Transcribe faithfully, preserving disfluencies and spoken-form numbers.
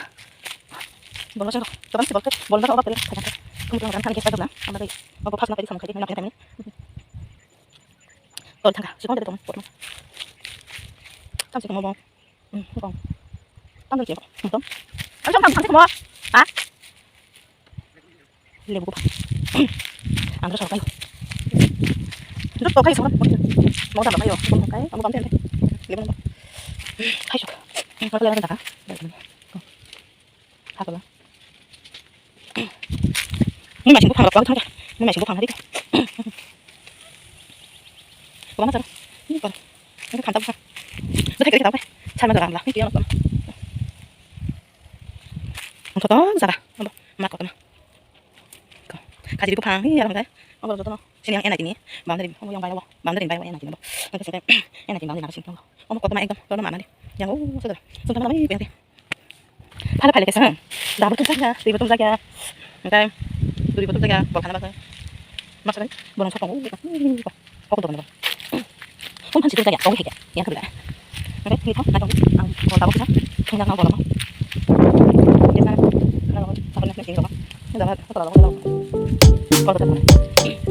jaga. Bolno sengkho. Tobang se bolkhe, bolno obak tele khaja. Kum tum ran thani ges paidok na. Ambai. Obo phas na paidi samung khaidi, na paidi. Tol thangkha. Sikon tele tong. Tam sikon mo bong. Hmm, bong. Tam dol sikon. Tam. Tam tam tam sikon mo. Ha? Lebu buphang. Ang sorok kayo. Jot to kayo sorok. Mau tambah kayo. Buphang kai, kamu bang tente. Lebu buphang. Kayo sok. Mau kalian ada tak? Hatola. Ni masih buphang rok, bagus. Ni masih buphang hari. Buphang macam. Ni kan. Ini kan tak buphang. Sudah kita tahu. Sama orang lah. Ini dia nonton. Ang totoo jara. Abo, ma kotor ma. Ko. Kajiri buphang hi aram dai. Abo jotono. Sini yang enaji ni. Boundary. Abo yang bai abo. Boundary bai abo enaji ni bo. Nang sini enaji boundary nang sini. Abo kotor ma ekdom. Kotor ma mani. Yang o sudah. Sudah ma mai penti. Phala phala kesa. Double tum jaga. Double tum jaga. Engkai. Double tum jaga. Bol khana ba. Masa dai. Bolong sokong. Kok dong. Kung than situ kaya, kau heke, yang kedua. Oke, ni thong, na thong, ang, kau tahu kita, thong yang kau bolong. Kita, na, na, na, na, na, na, na, na, na, na, na, na, na,